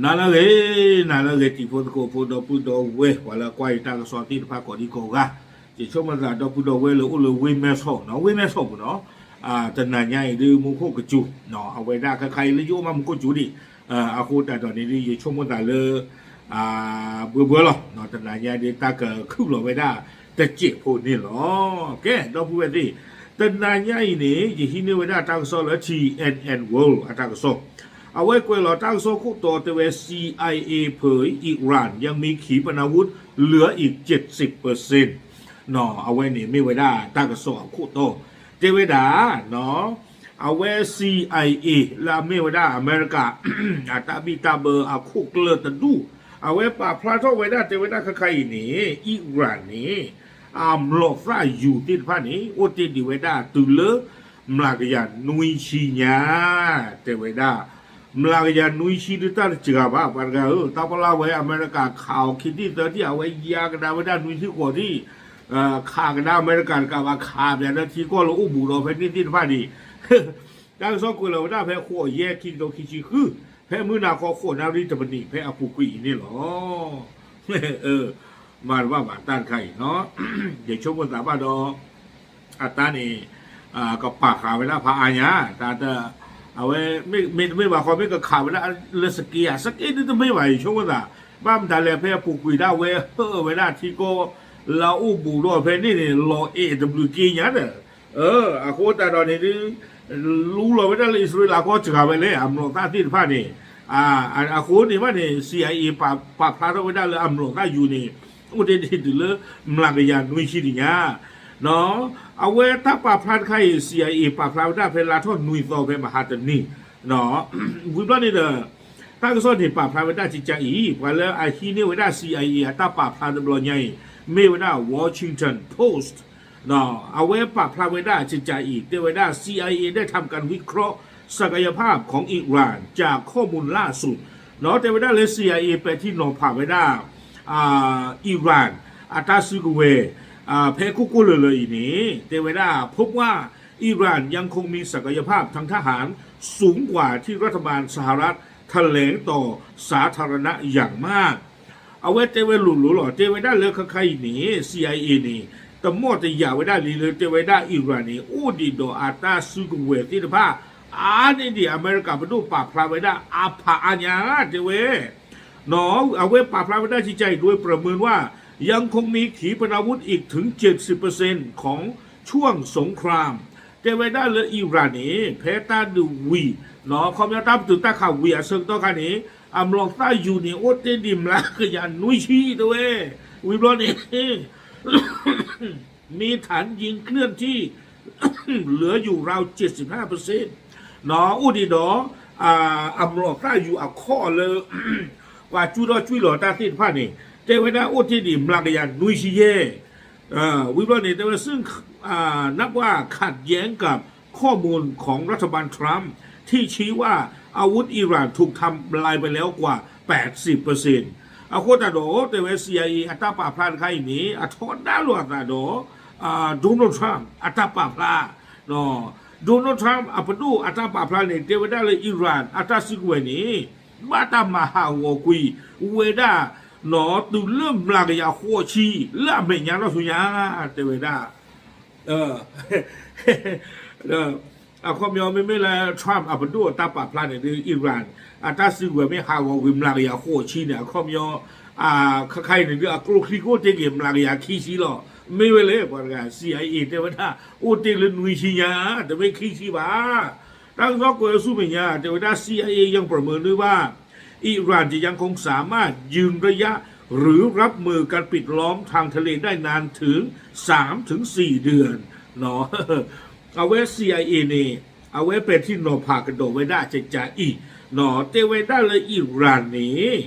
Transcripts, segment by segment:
နၤလၢအဂ့ၤ, နၤလၢအဂ့ၤ တံၤဖိသကိးဖိ ဒီပုၢ်ဒီဝဲၢ် ပှၤလၢကွၢ်ယတၢ်ကစီၣ်သ့ၣ်တဖၣ်ကိးဒံကိးဂၤ, ယဆိကမိၣ်သးဒီပုၢ်ဒီဝဲၢ်လၢအိၣ်လၢဝ့ၢ်မဲၢ်ဆီးနီၤ, ဝ့ၢ်မဲၢ်ဆီးပူၤနီၤ, တနၤညါအံၤဒ်မူခိၣ်ကစူၤ, အဝဲဒၣ်ခဲခါအံၤလၢယအိၣ်မးမူခိၣ်ကစူၤဒံး, အဃိသတးဒီးန့ၣ်ဒ်ယဆိကမိၣ်သးလၢ ဘှဲဘှဲလီၤ, တနၤညါဒ်တၢ်ကခုၣ်လီၤဝဲဒၣ်တစဲးဖိန့ၣ်လီၤ. ကဲ ဒီပုၢ်ဝဲၢ်သ့ၣ်, တနၤညါအံၤန့ၣ် ယဟံးန့ၢ်ဝဲဒၣ်တၢ်ကစီၣ်လၢ T N N World အတၢ်ကစီၣ်, အဝဲကွဲးလီၤတၢ်ကစီၣ်ခိၣ်တီတဲဝဲ C I A เผย อิหร่านยังมีขีปนาวุธเหลืออีกเจ็ดสิบเปอร์เซ็นต์ အဝဲန့ၣ်မ့ၢ်ဝဲဒၣ်တၢ်ကစီၣ်အခိၣ်တီ, တဲဝဲဒၣ် အဝဲ C I A လၢအမ့ၢ်ဝဲဒၣ်အမဲရကၤ အတၢ်ဘံၣ်တၢ်ဘၢအခိၣ်ကျၢၢ်တဒူၣ်, အဝဲပာ်ဖျါထီၣ်ဝဲဒၣ်တဲဝဲဒၣ်ခဲခါအံၤန့ၣ် Iran န့ၣ် အမျိာ်သၣ်ယူၤသ့ၣ်တဖၣ်န့ၣ် အိၣ်တ့ၢ်ဒံးဝဲဒၣ်တုၤလၢ မျးကယၤနွံဆံညါ, တဲဝဲဒၣ် မျးကယၤနွံဆံဒ်တၢ်တစှၤဘၣ် ပှၤတဂၤဧၢ, တၢ်ပလၢ်ဝဲအမဲရကၤခးအီၤခံထံၣ်သၢထံၣ် အဝဲယါကဒါဝဲဒၣ်နွံထံၣ်ဃိးထံၣ်, ခးကဒါအမဲရကၤတကးဘၣ် ခးပၠးလၢထံကီၢ်လၢအိၣ်ဘူးဒီးဖဲန့ၣ်သ့ၣ်တဖၣ်န့ၣ် တၢ်ကစီၣ်ကွဲးလီၤဝဲဒၣ်ဖဲဃိးယဲၢ်ခံကထိခံဆံဃု, ဖဲမုၢ်နၤခီဃိးနၣ်ရံၣ်တမံးနံးဖဲအပူၤကွံာ်အံၤန့ၣ်လီၤ. မၤတဘၣ်ဘၣ်တၢ်တခါအံၤနီၤ, ယဆိကမိၣ်သးဘၣ်ဒီး အတၢ်န့ၣ် ကပာ်ဃာ်ဝဲဒၣ်ဖးအါညါ, တၢ်တ, အဝဲ မ့တမ့ၢ်ဘၣ်ဃီ မ့ၢ်ကခးဝဲဒၣ်လၢစက့ဧါ, စက့ဒ်တမ့ၢ်ဘၣ် ယဆိကမိၣ်သး, ဘၣ်မတၤလဲၣ် ဖဲအပူၤကွံာ်ဒၣ်ဝဲဟၢဝဲဒၣ်ထံကီၢ် လၢအအိၣ်ဘူးဒီးဖဲန့ၣ်န့ၣ် လီၤအဲၣ်တဘျုးက့ညါဒီး, အဃိသတးဒီးန့ၣ်ဒ် လူလီၤဝဲဒၣ်လၢအံၣ်စရ့လးကီၢ်စှၤဝဲလဲၣ် အမျိာ်သၣ်သ့ၣ်တဖၣ်န့ၣ်, အဃိန့ၣ်ဘၣ်န့ၣ် C I A ပာ်ဖျါထီၣ်ဝဲဒၣ်လၢအမျိာ်သၣ်ယူၤန့ၣ် အိၣ်တ့ၢ်ဒံးတုၤလၢ မျးကယၤနွံဆံတညါ, အဝဲတၢ်ပာ်ဖျါတခါအံၤ C I A ပာ်ဖျါဝဲဒၣ်ဖဲလါထီၣ်နွံသီဖဲမဟါတနံၤ, ဝံၤဘျီန့ၣ်ဒီး တၢ်ကစီၣ်န့ၣ်ပာ်ဖျါဝဲဒၣ်ကကးအံၤ ပှၤလၢအဟံးန့ၢ်ဝဲဒၣ် C I A အတၢ်ပာ်ဖျါတဘျီညါအံၤ မ့ၢ်ဝဲဒၣ် Washington Post, အဝဲပာ်ဖျါဝဲဒၣ်ကကးအံၤ တဲဝဲဒၣ် C I A ได้ทำการวิเคราะห์ศักยภาพของอิหร่านจากข้อมูลล่าสุด တဲဝဲဒၣ်လၢ C I A ပဲာ်ထံနီၤဖးဝဲဒၣ် Iran အတၢ်စုကဝဲၤ ဖဲခိၣ်ကိၢ်လၢာ်လၢာ်အံၤန့ၣ် တဲဝဲဒၣ် พบว่าอิหร่านยังคงมีศักยภาพทางทหารสูงกว่าที่รัฐบาลสหรัฐแถลงต่อสาธารณะอย่างมาก အဝဲတဲဝဲလိၤလိၤလီၤ, တဲဝဲဒၣ်လၢခဲခါအံၤန့ၣ် C I A န့ၣ် တမီၢ်တယာ်ဝဲဒၣ်လံလၢတဲဝဲဒၣ် Iran န့ၣ် အိၣ်ဒံးဒီးအတၢ်စုကဝဲၤသ့ၣ်တဖၣ် အါန့ၢ်ဒံးအမဲရကၤပဒိၣ်ပာ်ဖျါဝဲဒၣ်အါဖးအါညါ တဲဝဲ အဝဲပာ်ဖျါဝဲဒၣ်ကကးအံၤ โดยประเมินว่า ยังคงมีขีปนาวุธอีกถึงเจ็ดสิบเปอร์เซ็นต์ของช่วงสงคราม တဲဝဲဒၣ်လၢ Iran န့ၣ် ဖဲတၢ်ဒုးဝံၤ ခီပညီတၢ်ပတုာ်တၢ်ခးဝံၤအဆၢကတီၢ်ခါန့ၣ် အမျိာ်သၣ်ယူၤန့ၣ် အိၣ်တ့ၢ်ဒံးမျးကယၤနွံဆံတဲဝဲ ဝံၤဘျီန့ၣ် มีฐานยิงเคลื่อนที่เหลืออยู่ราว เจ็ดสิบห้าเปอร์เซ็นต์ အိၣ်ဒံးဒီး အမျိာ်သၣ်ယူၤအခီၣ်လၢ ပှၤကၠူထီၣ်ကွံာ်လီၤတၢ်သ့ၣ်တဖၣ်န့ၣ် တဲဝဲဒၣ်အိၣ်တ့ၢ်ဒံးမျးကယၤနွံဆံယဲၢ် ဝံၤဘျီန့ၣ် တဲဝဲ ซึ่ง นับว่าขัดแย้งกับข้อมูลของรัฐบาลทรัมป์ที่ชี้ว่าอาวุธอิหร่านถูกทำลายไปแล้วกว่า แปดสิบเปอร์เซ็นต์ အဃိသတးဒီး တဲဝဲ C I A အတၢ်ပာ်ဖျါတခါအံၤန့ၣ် အထီဒါလိာ်အသးဒီး Donald Trump အတၢ်ပာ်ဖျါ Donald Trump အပဒိၣ်အတၢ်ပာ်ဖျါန့ၣ် တဲဝဲဒၣ်လၢ Iran အတၢ်စုကဝဲၤန့ၣ် ဘၣ်တၢ်မၤဟးဂီၤကွံာ်ဝဲဒၣ် တုၤလၢမျးကယၤဃိးဆံ လၢအမဲာ်ညါထီၣ်ဆူညါ တဲဝဲဒၣ် အခီပညီ မ့မ့ၢ်လၢ Trump အပဒိၣ်အတၢ်ပာ်ဖျါန့ၣ်ဒ် Iran အတၢ်စုကဝဲၤမ့ၢ်ဟးဂီၤကွံာ်မျးကယၤဃိးဆံန့ၣ် အခီပညီ ခါခါအံၤန့ၣ်ဒ်အကျိချံကအိၣ်တ့ၢ်က့ၤမျးကယၤခံဆံလီၤ. မ့ၢ်ဝဲလဲၣ် ပှၤတဂၤ C I A တဲဝဲဒၣ် အိၣ်တ့ၢ်လၢနွံဆံညါ တမ့ၢ်ခံဆံဘၣ်. တၢ်ကစီၣ်ကွဲးဆူမဲာ်ညါ တဲဝဲဒၣ် C I A ยังประเมินด้วยว่า อิหร่านจะยังคงสามารถยืนระยะหรือรับมือการปิดล้อมทางทะเลได้นานถึง สามถึงสี่เดือน အဝဲ C I A န့ၣ် အဝဲပဲာ်ထံနီၤဖးကဒီးဝဲဒၣ်ကကးအံၤ တဲဝဲဒၣ်လၢ Iran န့ၣ်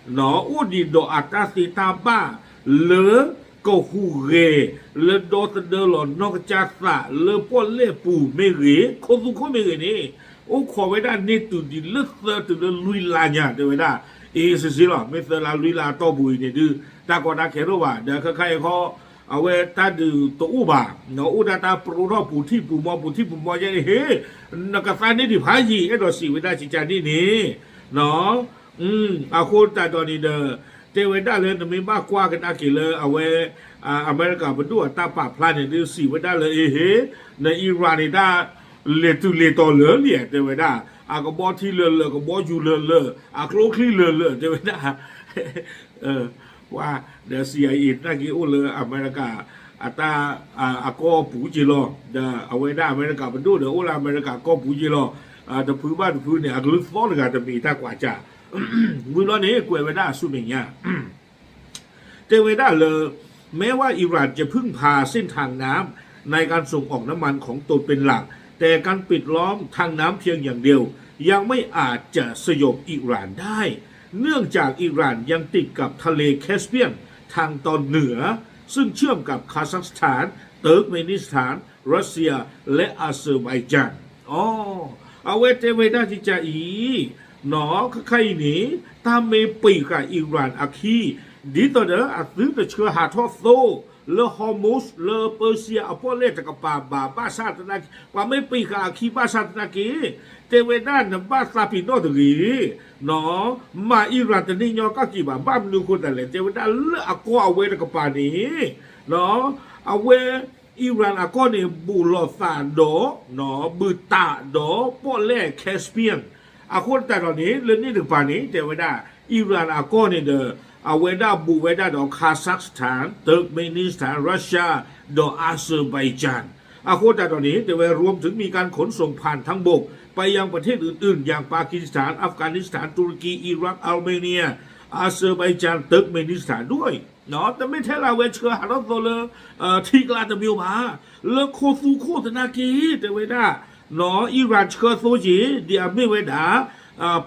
အိၣ်ဒံးဒီးအတၢ်သ့တၢ်ဘၣ်လၢကဟူးဂဲၤ လၢဒီသဒၢလီၤနီၢ်ကစၢ်သးလၢပီၣ်လဲၣ်ပူၤမ့ၢ်ဂ့ၤ ခိၣ်သူခိၣ်မ့ၢ်ဂ့ၤန့ၣ် အိၣ်ခိးဝဲဒၣ်န့ၢ်တုၤဒံးလၢသၢတုၤလၢလွံၢ်လါညါ တဲဝဲဒၣ် အ့စ့စ့လီၤ. မ့ၢ်သၢလါလွံၢ်လါအတီၢ်ပူၤအံၤန့ၣ်ဒုး တၢ်ကီတၢ်ခဲတအိၣ်ဘၣ် ဒီးခဲခါအံၤခီ အဝဲတၢ်ဒုးတအိၣ်ဘၣ် အိၣ်ဒၣ်တၢ်ပရိထီၣ်ပူၤထံၣ်ပူၤမီပူၤထံၣ်ပူၤမီယဲန့ၣ် ဟ့ၣ် နကသါန့ၢ်ဒံးဖးယံာ် အဲၣ်ဒိးစံးဝဲဒၣ်ကကးဒ်န့ၣ် နီၤ အဃိသတးဒီးန့ၣ်ဒီး တဲဝဲဒၣ်လၢနမ့ၢ်ဘၣ်ကွၢ်ကဒါက့ၤလၢအဝဲ အမဲရကၤပဒိၣ်အတၢ်ပာ်ဖျါန့ၣ် ဒုးစံးဝဲဒၣ်လၢအဟ့ နအံရၣ်န့ၣ် တၢ်လဲၤတုၤလဲၤတီၤလၢာ်လံ တဲဝဲဒၣ်, အကဘီထံလၢာ်လၢာ် ကဘီယူၤလၢာ်လၢာ် အကျိချံလၢာ်လၢာ် တဲဝဲဒၣ် ပှၤ ဒီး CIA သနာ်က့အိၣ်လၢအမဲရကၤ အတၢ် အကီၢ်ပူၤက့လီၤ. ဒီးအဝဲဒၣ်အမဲရကၤပဒိၣ်ဒီး အိၣ်လၢအမဲရကၤကီၢ်ပူၤက့လီၤ. တဖုဘၣ်တဖုန့ၣ် အကလုၢ်သီတဂၤတမံၤတၢ်ကွၢ်စၢ် ဝံၤလီၤန့ၣ် ကွဲးဝဲဒၣ်ဆူမဲာ်ညါ တဲဝဲဒၣ်လၢ แม้ว่าอิหร่านจะพึ่งพาเส้นทางน้ำในการส่งออกน้ำมันของตนเป็นหลัก แต่การปิดล้อมทางน้ำเพียงอย่างเดียวยังไม่อาจจะสยบอิหร่านได้ เนื่องจากอิหร่านยังติดกับทะเลแคสเปียนทางตอนเหนือ ซึ่งเชื่อมกับคาซัคสถาน เติร์กเมนิสถาน รัสเซีย และอาเซอร์ไบจาน အဝဲတဲဝဲဒၣ်ကကါအံၤ နီၢ်ခါခါအံၤန့ၣ် တၢ်မ့ၢ်ပံာ်ဃာ်အံရၣ်အခံ ဒ်သိးဒီးအသုတဆှၢဟးထီၣ်သိ လၢ Hormuz လၢ Persia အပီၣ်လဲၣ်တကပၤဘၣ် ဘၣ်ဆၣ်သနာ်က့ ပှၤမ့ၢ်ပံာ်ဃာ်အခံဘၣ်ဆၣ်သနာ်က့ တဲဝဲဒၣ်နဘၣ်သးပ့ၤနီၣ်တဂ့ၤ မၤအံရၣ်တန့ၢ်ညီကီၢ်က့ၤဘၣ် ဘၣ်မနုၤအဃိသတးလဲၣ် တဲဝဲဒၣ်လၢအကီၢ်အဝဲတကပၤန့ၣ် အဝဲ အံရၣ်အကီၢ်န့ၣ် ဘူးလီၤသးဒီး ဘူးတးဒီး ပီၣ်လဲၣ် Caspian အဃိသတးဒီးန့ၣ် လၢန့ၣ်တကပၤန့ၣ် တဲဝဲဒၣ် အံရၣ်အကီၢ်န့ၣ်ဒီး အဝဲဒၣ်ဘူးဝဲဒၣ်ဒီး Kazakhstan Turkmenistan Russia ဒီး Azerbaijan အဃိသတးဒီးန့ၣ် တဲဝဲ รวมถึงมีการขนส่งผ่านทางบกไปยังประเทศอื่นๆ อย่างปากีสถาน อัฟกานิสถาน ตุรกี อิรัก อัลเมเนีย อาเซอร์ไบจาน เติร์กเมนิสถานด้วย တမ့ၢ်ထဲလၢအဝဲဆှၢဟးထီၣ်သိလၢ ထံကျါတမံၤဘၣ် လၢခိသူခိၣ်သနာ်က့ တဲဝဲဒၣ် အံရၣ်ဆှၢသိက့ၤ ဒ်အမ့ၢ်ဝဲဒၣ်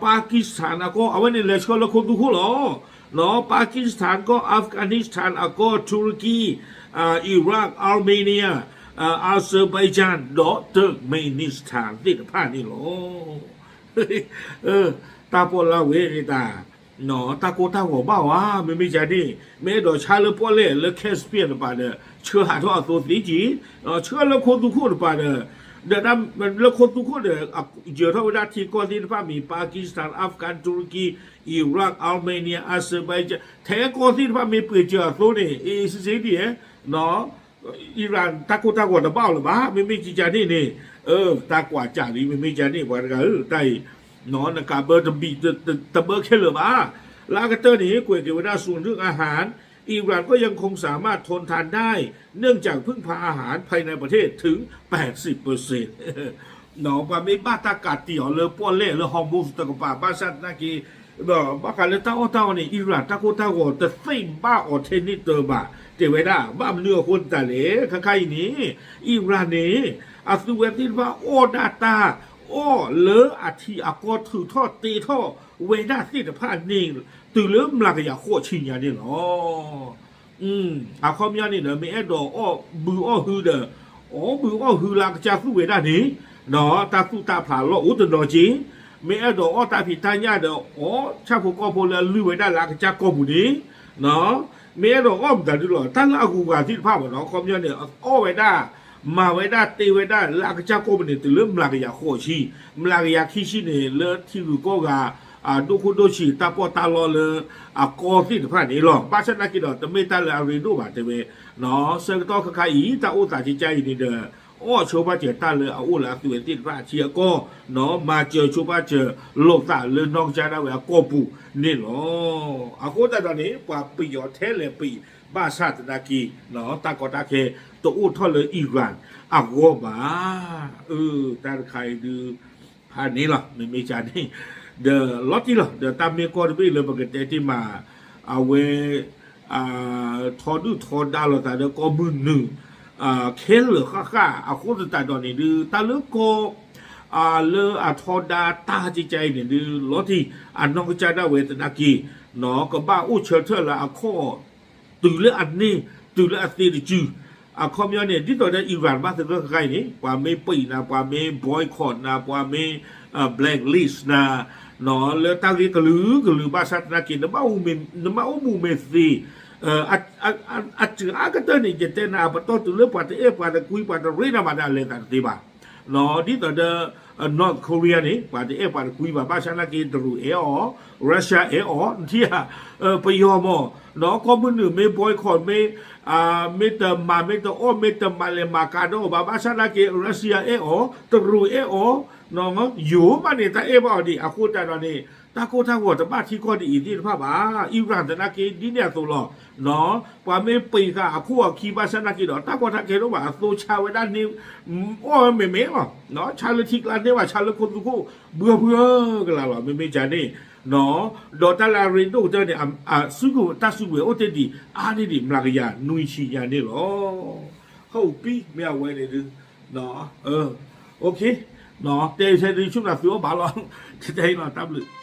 Pakistan အကီၢ် အဝဲန့ၣ်လဲၤဆှၢလၢခိသူခိၣ်လီၤ. Pakistan ကီၢ် Afghanistan အကီၢ် Turkey Iraq Armenia Azerbaijan ဒီး Turkmenistan သ့ၣ်တဖၣ်န့ၣ်လီၤ. တၢ်ပီၣ်လၢဝဲတၢ် တၢ်ကိၢ်တၢ်ဂီၤဘၣ်ဝဲ မ့မ့ၢ်ကန့ၣ် မ့ၢ်အဲၣ်ဒိးဆါလၢပီၣ်လဲၣ်လၢ Caspian တပၤဒီး ဆှၢဟးထီၣ်အသိသ့က့ၤ ဆှၢလၢခိသူခိၣ်တပၤဒီး ဒီးလၢခိသူခိၣ်ဒီး ယၢၤထီၣ်ဝဲဒၣ်ထံကီၢ်သ့ၣ်တဖၣ်မ့ၢ် Pakistan Afghan Turkey Iraq Armenia Azerbaijan ထဲကီၢ်သ့ၣ်တဖၣ်မ့ၢ်ပှ့ၤစၢၤအသိန့ၣ် အ့စ့စ့ဒ် အံရၣ်တၢ်ကိၢ်တၢ်ဂီၤတဘၣ်အီၤလၢၤဘၣ် မ့မ့ၢ်ကကန့ၣ်န့ၣ် တၢ်ကွၢ်စၢ်လံ မ့မ့ၢ်ကန့ၣ် ပှၤတဂၤဧၢ တၢ်အံၤ နကးဘၢတဘံၣ်တဘၢခဲလၢာ်ဘၣ်. လၢအကတၢၢ်န့ၣ် ကွဲးက့ၤဝဲဒၣ် ส่วนเรื่องอาหาร อิหร่านก็ยังคงสามารถทนทานได้ เนื่องจากพึ่งพาอาหารภายในประเทศถึง แปดสิบเปอร์เซ็นต์ ပှၤမ့ၢ်ဘၣ်တၢ်ကးတံာ်အီၤလၢပီၣ်လဲၣ်လၢ Hormuz တကပၤ ဘၣ်ဆၣ်သနာ်က့ ဘၣ်ဃးလၢတၢ်အီၣ်တၢ်အီန့ၣ် အံရၣ်တၢ်ကိၢ်တၢ်ဂီၤတသ့ၣ်ဘၣ်အီၤထဲန့ၣ်တၢဘၣ် တဲဝဲဒၣ် ဘၣ်မနုၤအဃိသတးလဲၣ် ခဲခါအံၤန့ၣ် အံရၣ်န့ၣ် အသုဝဲသ့ၣ်တဖၣ်အီၣ်ဒၣ်တၢ်အီၣ်လၢအထံအကီၢ်ထုးထီၣ်တ့ထီၣ်ဝဲဒၣ်သ့ၣ်တဖၣ်န့ၣ် တုၤလၢမျးကယၤဃိးဆံညါန့ၣ်လီၤ. အခီပညီန့ၣ်ဒီး မ့ၢ်အဲၣ်ဒိးအီၣ်ဘုအီၣ်ဟုဒီး အီၣ်ဘုအီၣ်ဟုလၢအကစၢ်သူၣ်ဝဲဒၣ်န့ၣ် ဒီးတၢ်သူၣ်တၢ်ဖျးလီၢ်အိၣ်တနီၤက့ၤ မ့ၢ်အဲၣ်ဒိးအီၣ်တၢ်ဖံးတၢ်ညၣ်ဒီး အီၣ်ဆၣ်ဖိကီၢ်ဖိလၢအလုၢ်ဝဲဒၣ်လၢအကစၢ်ကီၢ်ပူၤန့ၣ် မ့ၢ်အဲၣ်ဒိးအီၣ်မတၤဒုလီၤ တၢ်လၢအဂုၤအဂၤသ့ၣ်တဖၣ်ဘၣ်နီၤ အခီပညီန့ၣ် အီၣ်ဝဲဒၣ် မၤဝဲဒၣ်တ့ဝဲဒၣ်လၢအကစၢ်ကီၢ်ပူၤန့ၣ် တုၤလၢမျးကယၤဃိးဆံ မျးကယၤခံဆံန့ၣ် လၢထံဂုၤကီၢ်ဂၤ အဒိၣ်ခိၣ်ဒိၣ်ဆံးတၢ်ပီးတၢ်လီလၢအကီၢ်သ့ၣ်တဖၣ်န့ၣ်လီၤ. ဘၣ်ဆၣ်သနာ်က့ဒီး တမ့ၢ်တၢ်လၢအရ့ဒိၣ်ဘၣ် တဲဝဲ ဆၢကတီၢ်ခါခါအံၤ တၢ်အိၣ်သးကကါအံၤန့ၣ်ဒီး အီၣ်ဆိဘၣ်စၢၤတၢ်လၢအအိၣ်လၢအသုဝဲသ့ၣ်တဖၣ်အထံအကီၢ် မၤစၢၤဆိဘၣ်စၢၤလိာ်သးလၢနီၢ်ကစၢ်ဒၣ်ဝဲအကီၢ်ပူၤန့ၣ်လီၤ. အဃိသတးဒီးန့ၣ် ပှၤပံာ်အီၤထဲလဲၣ်ပံာ် ဘၣ်ဆၣ်သနာ်က့ တၢ်ကီတၢ်ခဲတအိၣ်ထီၣ်လၢအံရၣ်အဂီၢ်ဘၣ်. တၢ်တခါအံၤဒုး ဖးန့ၣ်လီၤ မ့မ့ၢ်ကန့ၣ် ဒီးလီၤတံၢ်လီၤ ဒီးတၢ်မ့ၢ်ကီၢ်တဘ့ၣ်လၢပကတဲတ့ၢ်မး အဝဲ ထီဒုၣ်ထီဒါလိာ်သးဒီးကီၢ်မုၢ်နုာ် ခဲလၢာ်ဃၣ်ဃၣ် အဃိသတးဒီးန့ၣ်ဒုး တၢ်လၢကီၢ် လၢအထီဒါတၢ်ကကါအံၤန့ၣ်ဒုး လီၤတံၢ် အနီၢ်ကစၢ်ဒၣ်ဝဲသနာ်က့ ကဘၣ်အိၣ်ဆၢထၢၣ်လၢအခီၣ် တုၤလၢအန့ၢ် တုၤလၢအသ့တစု အခီပညီန့ၣ် ဒ်သိးဒီးအံရၣ်ဘၣ်သဂၢၢ်ခါအံၤန့ၣ် ပှၤမ့ၢ်ပံာ်နၤ ပှၤမ့ၢ် boycott နၤ ပှၤမ့ၢ် blacklist နၤ လၢတၢ်ဂ့ၢ်ကလုာ်ကလုာ်ဘၣ်ဆၣ်သနာ်က့ နဘၣ်အိၣ်မူမ့ၢ်သ့ အစှၤအကတၢၢ်န့ၣ် ယတဲနၤ အပတီၢ်တုၤလၢပှၤတအဲၣ်ပှၤတကွံ ပှၤတရ့နၤဘၣ်ဒီး အလဲၤသးတသ့ဘၣ်. ဒ်သိးဒီး North Korea န့ၣ် ပှၤတအဲၣ်ပှၤတကွံဘၣ် ဘၣ်ဆၣ်နာ်က့ တရူးအဲၣ်အီၤ, Russia အဲၣ်အီၤ နထံၣ်ဧါ, ပယီၤမ့ၢ် နီၢ် ကီၢ်မုၢ်နုာ်မ့ၢ် boycott မ့ၢ် မ့ၢ်တမၤ မ့ၢ်တအီၣ် မ့ၢ်တမၤလဲၤမၤကၤဒီးအီၤဘၣ် ဘၣ်ဆၣ်နာ်က့ Russia အဲၣ်အီၤ, တရူးအဲၣ်အီၤ, ယိၤမးန့ၣ် တၢ်အဲၣ်ဘၣ်အီၤဒံး အဃိသတးဒီးန့ၣ် တၢ်ကိၢ်တၢ်ဂီၤတဘၣ်ထံကီၢ်ဒ်အံၤသ့ၣ်တဖၣ်ဘၣ်. Iran သနာ်က့ ဒ်န့ၣ်အသိးလီၤ. ပှၤမ့ၢ်ပံာ်ဃာ်အခိၣ်အခံ ဘၣ်ဆၣ်နာ်က့ဒီး တၢ်ကီတၢ်ခဲတအိၣ်ဘၣ် အသိဆါဝဲဒၣ်န့ၣ် အီၣ်ဝဲမ့ၢ်မ့ၢ်လီၤ. ဆါလၢထံကျါန့ၢ်ဘၣ် ဆါလၢခိသူခိၣ် ဘှၢဘှၢကလၤလီၤ မ့မ့ၢ်ကန့ၣ်, ဒီးတၢ်လၢအရ့ဒိၣ်ကတၢၢ်န့ၣ် အစုကဝဲၤ တၢ်စုကဝဲၤအိၣ်တ့ၢ်ဒံး အါန့ၢ်ဒံးမျးကယၤနွံဆံညါန့ၣ်လီၤ. ခီၣ်ပံၤ မ့ၢ်အဝဲန့ၣ်ဒုး, တဲဆဲဒုးဆူၣ်နၤသုအီၣ်ဘၣ်လီၤ. တတဲအံၤလီၤ တၢ်ဘျုး